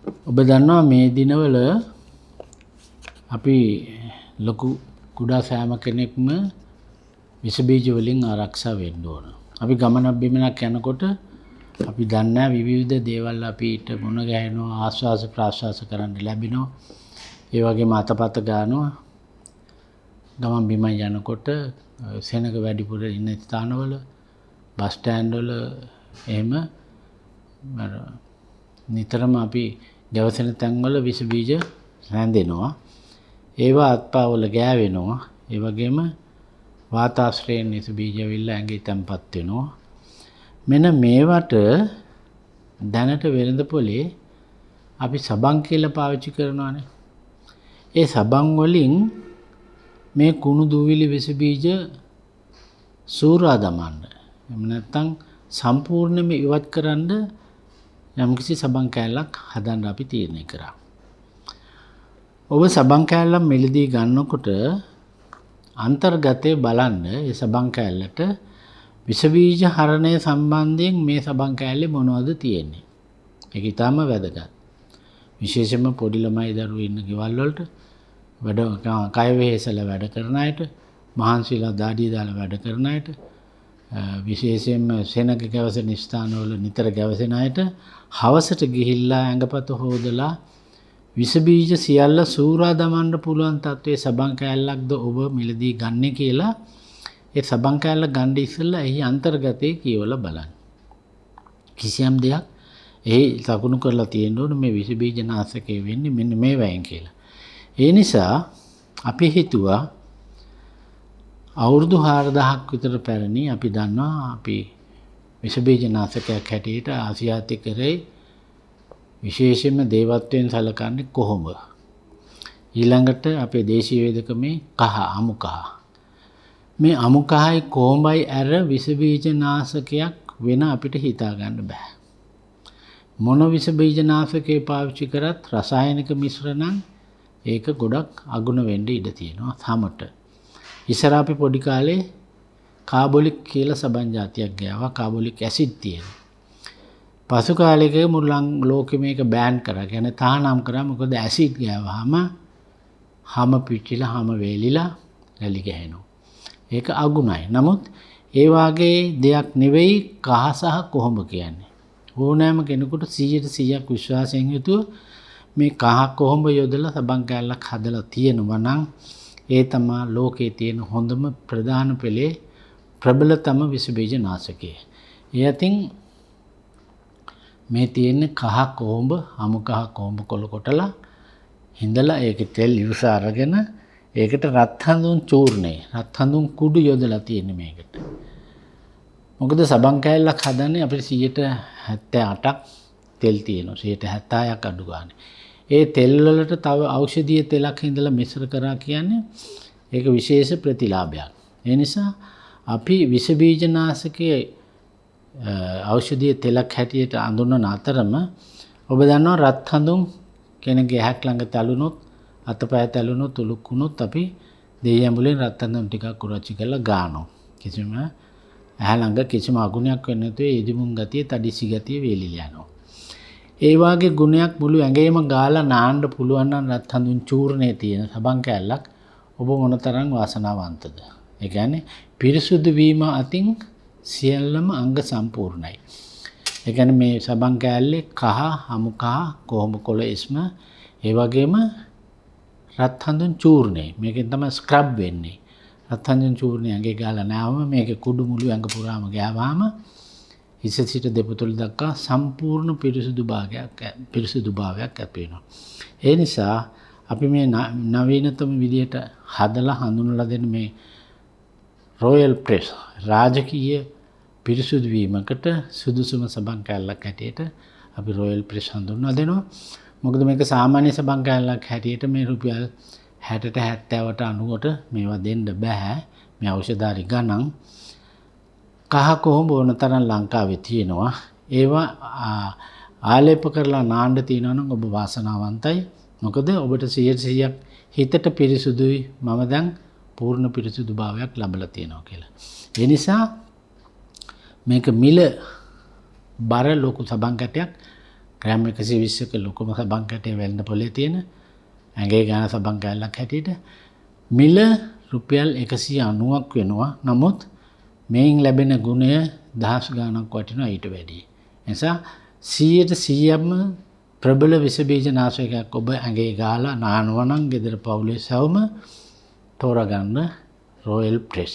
ඔබ දන්නවා මේ දිනවල අපි ලොකු කුඩා සෑම කෙනෙක්ම විස බීජ වලින් ආරක්ෂා වෙන්න ඕන. අපි ගමනක් බිමනක් යනකොට අපි දන්නේ විවිධ දේවල් අපිට මුණ ගැහෙනවා, ආස්වාස ප්‍රාස්වාස කරන්න ලැබෙනවා. ඒ වගේම අතපත ගන්නවා. ගමන් බිමන් යනකොට සෙනඟ වැඩිපුර ඉන්න ස්ථානවල, බස් ස්ටෑන්ඩ් වල එහෙම නිතරම අපි ගැවසෙන තැන්වල විස බීජ රැඳෙනවා. ඒවා අත්පා වල ගෑවෙනවා. ඒ වගේම වාතාශ්‍රයෙන් විස බීජ ඇවිල්ලා ඇඟේ තැම්පත් වෙනවා. මෙන්න මේවට දැනට වෙළඳ පොලේ අපි සබන් කියලා පාවිච්චි කරනවානේ. ඒ සබන් වලින් මේ කුණු දූවිලි විස බීජ සූරා දමන්න, එහෙම නැත්නම් සම්පූර්ණයෙන්ම ඉවත් කරන්න යම්කිසි සබන් කෑල්ලක් හදන්න අපි තීරණය කරා. ඔබ සබන් කෑල්ලක් මිලදී ගන්නකොට අන්තර්ගතය බලන්න ඒ සබන් කෑල්ලට විස බීජ හරණය සම්බන්ධයෙන් මේ සබන් කෑල්ලේ මොනවද තියෙන්නේ. ඒක ඉතාම වැදගත්. විශේෂයෙන්ම පොඩි ළමයි දරුවෝ ඉන්න ගෙවල් වලට, වැඩ කය වෙහෙසලා වැඩ කරන අයට, මහන්සිලා දාඩිය දාලා වැඩ කරන අයට, විශේෂයෙන්ම සෙනඟ ගැවසෙන ස්ථානවල නිතර ගැවසෙන අයට හවසට ගිහිල්ලා ඇඟපත හොදලා විස බීජ සියල්ල සූරා දමන්න පුළුවන් තත්ත්වයේ සබන් කෑල්ලක්ද ඔබ මිලදී ගන්නෙ කියලා ඒ සබන් කෑල්ල ගන්න ඉස්සෙල්ලා එහි අන්තර්ගතය කියවලා බලන්න. කිසියම් දෙයක් එහි ලකුණු කරලා තියෙන්න ඕන මේ විස බීජ නාශකය වෙන්නේ මෙන්න මේ වයින් කියලා. ඒ නිසා අපි හිතුවා අවුරුදු 4000ක් විතර පැරණි අපි දන්නවා අපි විස බීජ නාශකයක් හැටියට ආසියාතිකරේ විශේෂයෙන්ම දේවත්වයෙන් සැලකන්නේ කොහොම? ඊළඟට අපේ දේශීය වේදකමේ කහ, අමු කහ. මේ අමු කහයි කොහොඹයි ඇර විස බීජ නාශකයක් වෙන අපිට හිතා ගන්න බෑ. මොන විස බීජ නාශකේ පාවිච්චි කරත් රසායනික මිශ්‍ර නම් ඒක ගොඩක් අගුණ වෙන්න ඉඩ තියෙනවා සමට. ඉස්සර අපි පොඩි කාලේ කාබොලික් කියලා සබන් జాතියක් ගෑවා, කාබොලික් ඇසිඩ් තියෙන. පසු කාලෙක මුළු ලෝකෙ මේක බෑන් කරා. කියන්නේ තහනම් කරා. මොකද ඇසිඩ් ගෑවහම හැම පිච්චිලා හැම වේලිලා රැලි ගැහෙනවා. ඒක අගුණයි. නමුත් ඒ වාගේ දෙයක් නෙවෙයි කහ සහ කොහොඹ කියන්නේ. ඕනෑම කෙනෙකුට 100% විශ්වාසයෙන් යුතුව මේ කහ කොහොඹ යොදලා සබන් කෑල්ලක් හදලා තියෙනවා නම් ඒ තමා ලෝකේ තියෙන හොඳම ප්‍රධාන පෙළේ ප්‍රබලතම විස බීජ නාශකය. ඒ අතින් මේ තියෙන්නේ කහ කොහොඹ, අමු කහ කොහොඹ කොළ කොටලා හිඳලා ඒකේ තෙල් යුස අරගෙන ඒකට රත් හඳුන් චූර්ණය, රත් හඳුන් කුඩු යොදලා තියෙන්නේ මේකට. මොකද සබන් කෑල්ලක් හදන්නේ අපිට 78ක් තෙල් තියෙනවා, 76ක් අඩු ගානේ. ඒ තෙල් වලට තව ඖෂධීය තෙලක් හිඳලා මිශ්‍ර කරා කියන්නේ ඒක විශේෂ ප්‍රතිලාභයක්. ඒ නිසා අපි විස බීජ නාශකයේ ඖෂධීය තෙලක් හැටියට අඳුනන අතරම ඔබ දන්නවා රත් හඳුන් කෙනෙක්ගේ ඇහැක් ළඟ තැළුනොත්, අතපය තැළුනොත්, උලුක් වුණොත් අපි දෙයි ඇඹුලෙන් රත් හඳුන් ටිකක් කුරච්චි කරලා ගානවා. කිසිම ඇහැ ළඟ කිසිම අගුණයක් වෙන්නේ නැතුව ඒ ඉදිමුන් ගතිය, තඩිසි ගතිය වේලිලා යනවා. ඒ වාගේ ගුණයක් මුළු ඇඟේම ගාලා නාන්න පුළුවන් නම් රත් හඳුන් චූර්ණයේ තියෙන සබන් කෑල්ලක් ඔබ මොනතරම් වාසනාවන්තද? ඒ කියන්නේ පිරිසුදු වීම අතින් සියල්ලම අංග සම්පූර්ණයි. ඒ කියන්නේ මේ සබන් කෑල්ලේ කහ, අමු කහ, කොහොඹ කොළ ඉස්ම, ඒ වගේම රත් හඳුන් චූර්ණය. මේකෙන් තමයි ස්ක්‍රබ් වෙන්නේ. රත් හඳුන් චූර්ණය ඇඟේ ගාලා නෑවම මේකේ කුඩු මුළු ඇඟ පුරාම ගෑවාම හිස සිට දෙපතුල දක්වා සම්පූර්ණ පිරිසුදු භාවයක් ඇති වෙනවා. ඒ නිසා අපි මේ නවීනතම විදියට හදලා හඳුන්වලා දෙන මේ රොයල් ප්‍රෙස් රාජකීය පිරිසුදු වීමකට සුදුසුම සබන් කෑල්ලක් හැටියට අපි රොයල් ප්‍රෙස් හඳුන්වා දෙනවා. මොකද මේක සාමාන්‍ය සබන් කෑල්ලක් හැටියට මේ රුපියල් 60ට 70ට 90ට මේවා දෙන්න බෑ. මේ ඖෂධාරි ගණන්. කහ කොහොඹ ඕන තරම් ලංකාවේ තියෙනවා. ඒවා ආලේප කරලා නාන්න තියෙනවා නම් ඔබ වාසනාවන්තයි. මොකද ඔබට 100% හිතට පිරිසුදුයි, මම දැන් පූර්ණ පිරිසුදු භාවයක් ලැබලා තියෙනවා කියලා. ඒ නිසා මේක මිල බර ලොකු සබන් කැටයක් ග්‍රෑම් 120ක ලොකුම සබන් කැටේ වෙළඳ පොලේ තියෙන ඇඟේ ගාන සබන් කෑල්ලක් හැටියට මිල රුපියල් 190ක් වෙනවා. නමුත් මේන් ලැබෙන ගුණය දහස් ගාණක් වටිනවා ඊට වැඩිය. එනිසා 100%ක්ම ප්‍රබල විස බීජ නාශකයක් ඔබ ඇඟේ ගාලා නානවා නම් ගෙදර පවුලේ සැවොම තෝරාගන්න රොයල් ප්‍රෙස්.